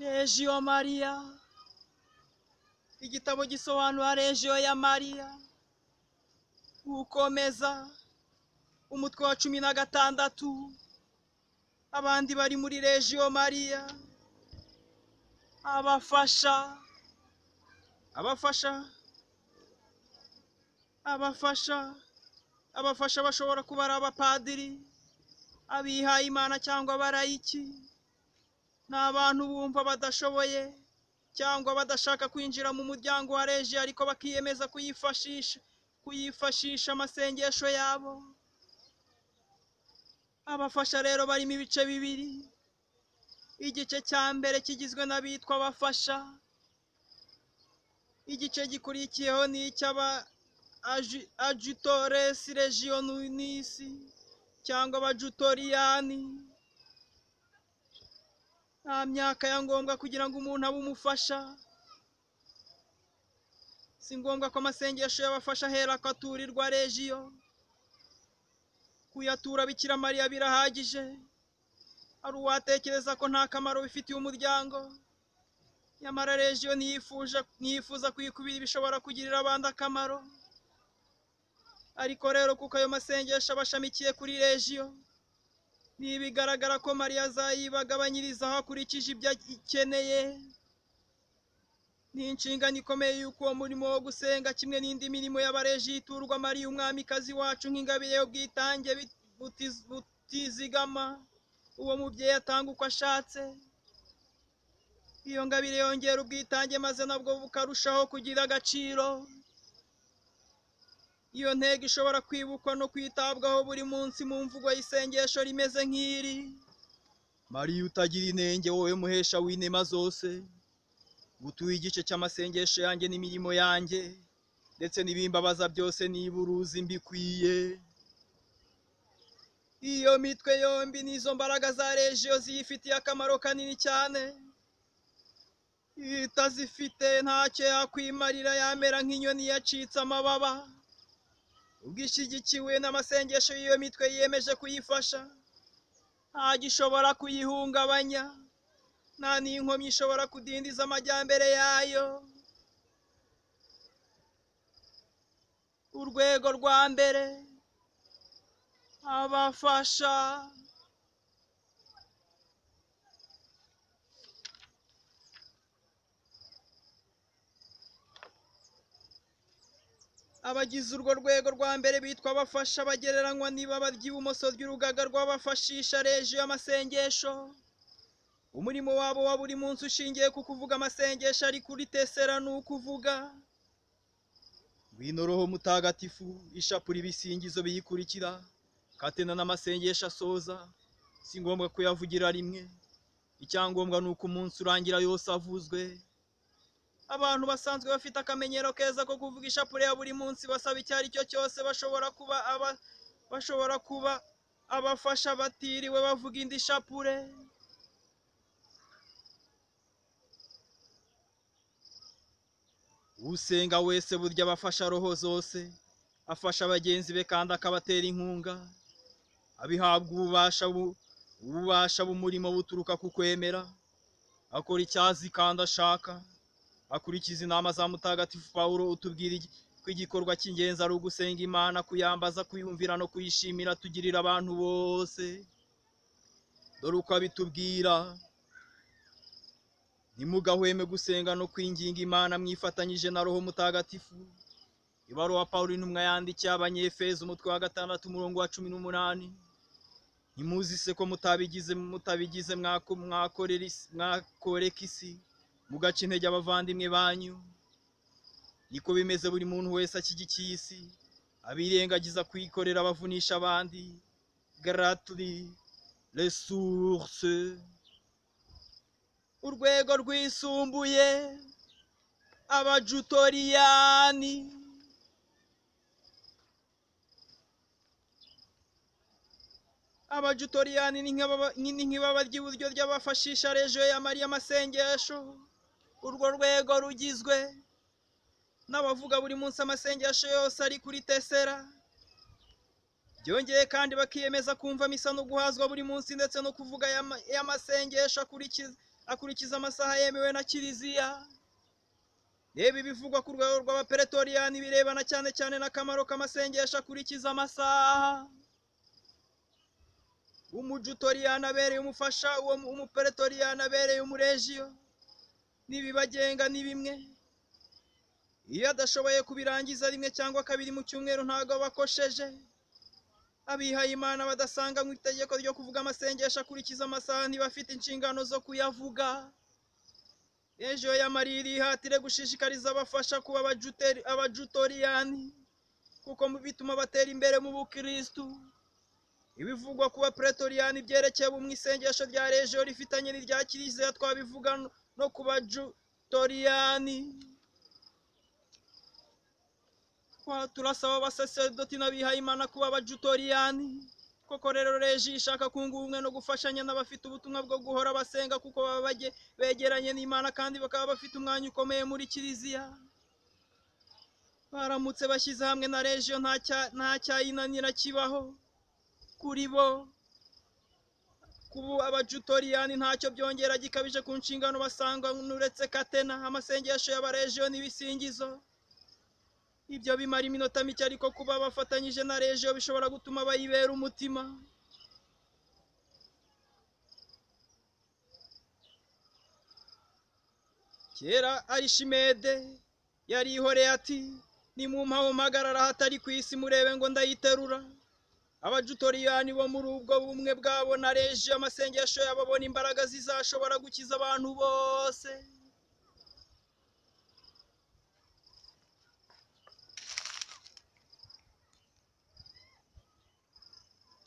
Legio Maria, igitabo gisobanura Legio ya Mariya. Gukomeza umutwe wa 16, abandi bari muri Legio Maria, abafasha, abafasha, abafasha, abafasha bashobora kuba ari abapadiri, abihaye Imana cyangwa abarayiki. Ni abantu bumva badashoboye cyangwa badashaka kwinjira mu muryango wa Legio, ariko bakiyemeza kuyifashisha amasengesho yabo. Abafasha rero barimo ibice bibiri. Igice cya mbere kigizwe n'abitwa abafasha, igice gikurikiyeho ni icy'aba adjutores legionis cyangwa abajutoriyani. Nta myaka ya ngombwa kugira ngo umuntu abe umufasha. Si ngombwa ko amasengesho y'abafasha ahera akaturirwa Legio. Kuyatura Bikira Mariya birahagije. Hari uwatekereza ko nta kamaro bifitiye umuryango, nyamara Legio ntiyifuza kuyikubira ibishobora kugirira abandi akamaro. Ariko rero kuko ayo masengesho aba ashamikiye kuri Legio, ntibigaragara ko Mariya azayibagabanyirizaho akurikije ibyo ikeneye. Ni inshingano ikomeye y'uko uwo murimo wo gusenga kimwe n'indi mirimo y'abareji iturwa Mariya umwamikazi wacu nk'ingabire y'ubwitange butizigama. Uwo mubyeyi atanga uko ashatse. Iyo ngabire yongera ubwitange maze nabwo bukarushaho kugira agaciro. Iyo ntego ishobora kwibukwa no kwitabwaho buri munsi mu mvugo y'isengesho rimeze nk'iri: Mariya utagira inenge, wowe muhesha w'inema zose, gutuye igice cy'amasengesho yanjye n'imirimo yanjye, ndetse n'ibimbabaza byose niba uruzi mbikwiye. Iyo mitwe yombi n'izo mbaraga za Legio ziyifitiye akamaro kanini cyane. Itazifite ntacyo yakwimarira, yamera nk'inyoni yacitse amababa. Ubwo ishyigikiwe n'amasengesho y'iyo mitwe yiyemeje kuyifasha, nta gishobora kuyihungabanya, nta n'inkomyi ishobora kudindiza amajyambere yayo. Urwego rwa mbere, abafasha. Abagize urwo rwego rwa mbere bitwa abafasha bagereranywa n'ibaba ry'ibumoso ry'urugaga rw'abafashisha Legio y'amasengesho. Umurimo wabo wa buri munsi ushingiye ku kuvuga amasengesho ari kuri tesera, ni ukuvuga: Ngwino Roho Mutagatifu, ishapura ibisingizo biyikurikira, katena n'amasengesho asoza. Si ngombwa kuyavugira rimwe, icyangombwa ni uko umunsi urangira yose avuzwe. Abantu basanzwe bafite akamenyero keza ko kuvuga ishapure ya buri munsi basaba icyo ari cyo cyose, bashobora kuba abafasha batiriwe bavuga indi shapure. Usenga wese burya abafasha roho zose, afasha bagenzi be kandi akabatera inkunga. Abihabwa ububasha b'umurimo buturuka ku kwemera, akora icyazi kandi ashaka, akurikiza inama za Mutagatifu Pawulo utubwira ko igikorwa cy'ingenzi ari ugusenga Imana, kuyambaza, kuyumvira no kuyishimira tugirira abantu bose. Dore uko abitubwira: ntimugahweme gusenga no kwinginga Imana mwifatanyije na Roho Mutagatifu. Ibaruwa Pawulo intumwa yandikiye Abanyefeso umutwe wa 6 umurongo wa 18. Ntimuzi se ko mutabigize mwakoreka isi, mugaca intege abavandimwe banyu? Niko bimeze buri muntu wese ashyigikiye isi, abirengagiza kwikorera abavunisha abandi. Gratuli resource. Urwego rwisumbuye, abajutoriyani. Abajutoriyani ni nk'ibaba ry'iburyo ry'abafashisha Legio ya Mariya amasengesho. Urwo rwego rugizwe n'abavuga buri munsi amasengesho yose ari kuri tesera. Byongeye kandi bakiyemeza kumva misa no guhazwa buri munsi, ndetse no kuvuga y'amasengesho Akurikiza amasaha yemewe na Kiliziya. Reba ibivugwa ku rwego rw'abaperetoriyani birebana cyane cyane n'akamaro k'amasengesho akurikiza amasaha. Umujutoriyani abereye umufasha, uwo umuperetoriyani abereye umurejiyo. N'ibibagenga ni bimwe. Iyo adashoboye kubirangiza rimwe cyangwa kabiri mu cyumweru ntabwo aba akosheje. Abihayimana badasanga mu itegeko ryo kuvuga amasengesho akurikiza amasaha ntibafite inshingano zo kuyavuga. Ejo ya Mariya irihatire gushishikariza abafasha kuba abajutoriyani, kuko bituma batera imbere mu bukristu. Ibivugwa kuba pretoriyani byerekeye mu isengesho rya rejiyo rifitanye n'irya Kiliziya twabivuga no ku bajutoriyani. Turasaba abasaserdoti n'abihayimana kuba abajutoriyani. Koko rero reji ishaka kunga ubumwe no gufashanya n'abafite ubutumwa bwo guhora basenga, kuko baba begeranye n'Imana kandi bakaba bafite umwanya ukomeye muri Kiliziya. Baramutse bashyize hamwe na rejiyo nta cyayinanira kibaho kuri bo. Kuba abajutoriyani ntacyo byongera gikabije ku nshingano basanga uretse katena, amasengesho y'abarejiyo n'ibisingizo. Ibyo bimara iminota mike, ariko kuba bafatanyije na rejiyo bishobora gutuma bayibera umutima. Kera Arishimede yarihoreye ati: nimumpa mpagarara hatari ku isi murebe ngo ndayiterura. Abajutoriyani bo muri ubwo bumwe bwabo na rejiyo, amasengesho yabo abona imbaraga zizashobora gukiza abantu bose.